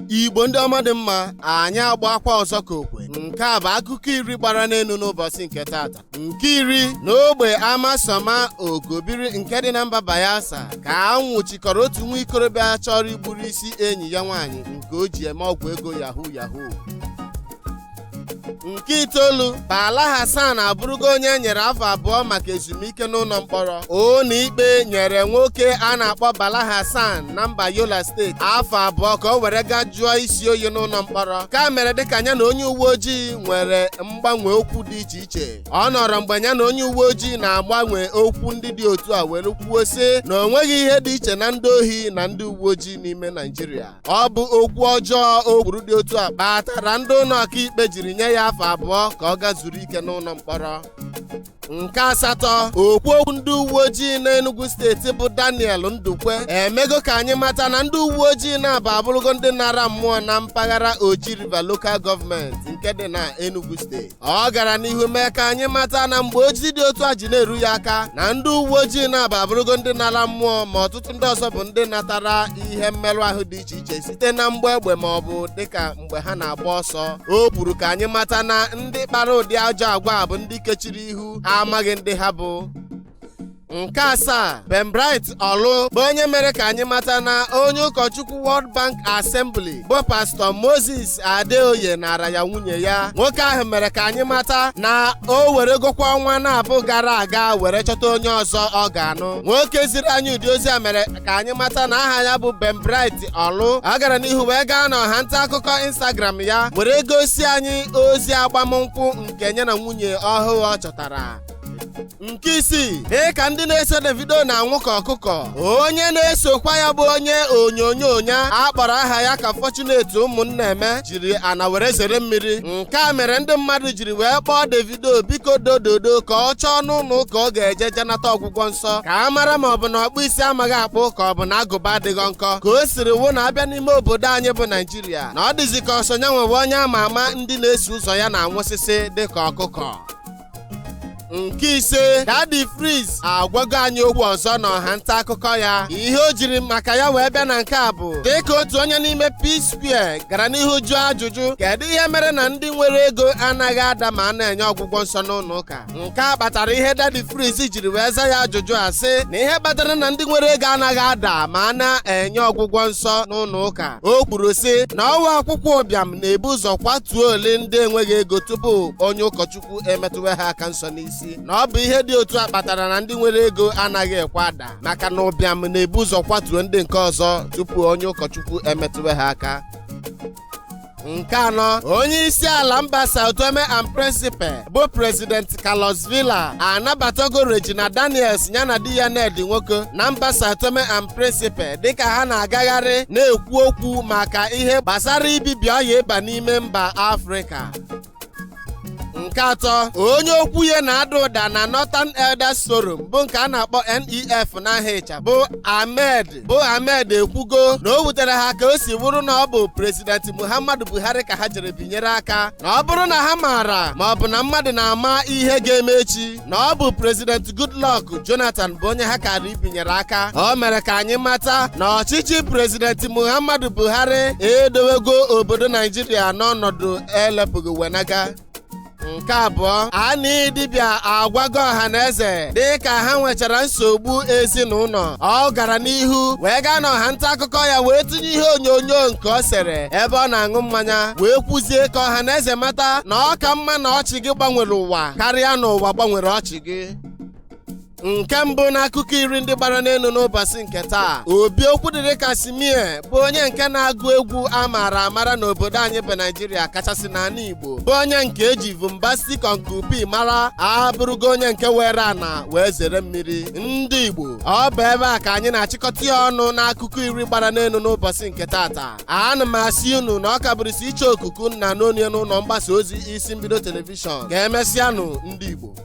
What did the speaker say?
Igbo ndị ọma dị mma, anyị agba akwa ọzọ ka okwe. Nke a bụ akụkọ 10 gbara n'elu n'ụbọchị nke tata. Nke 10, n'ogbe Amasoma Ogobiri nke dị na mba Bayelsa ka a nwụchikọrọ otu nwa ikorobịa chọrọ igburu isi enyi ya nwaanyị nke o ji eme ọgwụ ego yahoo yahoo. Nke 9, Bala Hassan abụrụgo onye e nyere afọ 2 maka ezumike n'ụlọ mkpọrọ. Ụlọ ikpe nyere nwoke a na-akpọ Bala Hassan na mba Yola steeti afọ 2 ka o were gaa jụọ isi oyi n'ụlọ mkpọrọ. Ka mere dịka ya na onye uwe ojii nwere mgbanwe okwu dị iche iche. Ọ nọrọ mgbe ya na onye uwe ojii na-agbanwe okwu ndị dị otu a were kwuo sị na o nweghị ihe dị iche na ndị ohi na ndị uwe ojii n'ime Naịjirịa. Ọ bụ okwu ọjọọ o kwuru dị otu a kpatara ndị ụlọ ọkaikpe jiri nye ya afọ 2 ka ọ gaa zuru ike n'ụlọ mkpọrọ. Nke 8, okwu okwu ndị uwe ojii n'Enugu steeti bụ Daniel Ndukwe emego ka anyị mata na ndị uwe ojii na-aba abụrụgo ndị nara mmụọ na mpaghara Oji River Local Government nke dị na Enugu steeti. Ọ gara n'ihu mee ka anyị mata na mgbe ozi dị otu a ji na-eru ya aka na ndị uwe ojii na-aba abụrụgo ndị nara mmụọ, ma ọtụtụ ndị ọzọ bụ ndị natara ihe mmerụ ahụ dị iche iche site na mgbọ egbe ma ọ bụ dịka mgbe ha na-agba ọsọ. O kwuru ka anyị mata na ndị kpara ụdị ajọ agwa a bụ ndị kechiri ihu amaghị ndị ha bụ. Nke 7, Benbright Olu bụ onye mere ka anyị mata na onye ụkọchukwu World Bank Assembly bụ Pastọ Moses Adeoye nara ya nwunye ya. Nwoke ahụ mere ka anyị mata na o were gokwa ọnwa na-abụ gara aga were chọta onye ọzọ ọ ga-anụ. Nwoke ziri anyị ụdị ozi a mere ka anyị mata na aha ya bụ Benbright Olu. Ọ gara n'ihu wee gaa n'ọha nta akụkọ Instagram ya were gosi anyị ozi agbamnkwụ nke ya na nwunye ọhụụ ọ chọtara. Nke 6, dị ka ndị na-eso Davido na-anwụ ka ọkụkọ, onye na-esokwa ya bụ onye onyonyo ya akpọrọ aha ya ka Fortunate Ụmụnnaeme jiri ana were zere mmiri. Nke a mere ndị mmadụ jiri wee kpọọ Davido biko dododo ka ọ chọọ n'ụlọ ụka ọ ga-eje jenata ọgwụgwọ nsọ ka a mara ma ọ bụ na ọkpụ isi amaghị akpụ ka ọ bụ na agụba adịghị nkọ. Ka o siri wụ na abịa n'ime obodo anyị bụ Naijiria na ọ dịzi ka ọsọ ya nwewe onye ama ama ndị na-eso ụzọ ya na-anwụsịsị dịka ọkụkọ. Nke 5, Daddy Freeze agwago anyị okwu ọzọ n'ọha nta akụkọ ya. Ihe o jiri maka ya wee bịa na nke a bụ dịka otu onye n'ime P-Square gara n'ihu jụọ ajụjụ kedu ihe mere na ndị nwere ego anaghị ada ma a na-enye ọgwụgwọ nsọ n'ụlọ ụka. Nke a kpatara ihe Daddy Freeze jiri wee za ya ajụjụ a sị na ihe kpatara na ndị nwere ego anaghị ada ma a na-enye ọgwụgwọ nsọ n'ụlọ ụka. O kwuru sị na ọwa akwụkwọ ụbịam na-ebu ụzọ kwatuo ole ndị enweghị ego tupu onye ụkọchukwu emetụwe ha aka nsọ n'isi, na ọ bụ ihe dị otu a kpatara na ndị nwere ego anaghị ekwe ada maka na ụbịam na-ebu ụzọ kwatuo ndị nke ọzọ tupu onye ụkọchukwu emetụwe ha aka. Nke 4, onye isi ala mba Sao Tome and Principe bụ President Carlos Villa anabatago Regina Daniels ya na di ya Ned nwoke na mba Sao Tome and Principe dịka ha na-agagharị na-ekwu okwu maka ihe gbasara ibibi ọya ịba n'ime mba Afrịka. Nke 3, onye okwu ya na-ada ụda na Northern Elders Forum bụ nke a na-akpọ NEF n'aha ịcha bụ Ahmed ekwugo na o wutere ha ka o si bụrụ na ọ bụ President Muhammadu Buhari ka ha jere binyere aka, na ọ bụrụ na ha maara ma ọ bụ na mmadụ na-ama ihe ga-eme echi, na ọ bụ President Goodluck Jonathan bụ onye ha kara ibinyere aka. O mere ka anyị mata na ọchịchị President Muhammadu Buhari edowego obodo Naijiria n'ọnọdụ elepụghị wenaga. Nke 2, Anị dibịa agwago ọha na eze dịka ha nwechara nsogbu ezinụlọ. Ọ gara n'ihu wee gaa n'ọha nta akụkọ ya wee tinye ihe onyonyo nke ọ sere ebe ọ na-aṅụ mmanya wee kwuzie ka ọha na eze mata na ọ ka mma na ọchị gị gbanwere ụwa karịa na ụwa gbanwere ọchị gị. Nke 1 n'akụkọ 10 ndị gbara n'elu n'ụbọchị nke taa, Obi Okwudịrị Casimir bụ onye nke na-agụ egwu a maara amara n'obodo anyị bụ Naijiria kachasị n'ala Igbo, bụ onye nke eji Bombastic Uncle P mara, abụrụgo onye nke were ana wee zere mmiri. Ndị Igbo, ọ bụ ebe a ka anyị na-achịkọta ya ọnụ n'akụkọ 10 gbara n'elu n'ụbọchị nke tata. Ana m asị unu na ọ kabụrụsi iche okuku nna n'onye n'ụlọ mgbasa ozi isi mbido telivishọn. Ka emesịanụ ndị Igbo.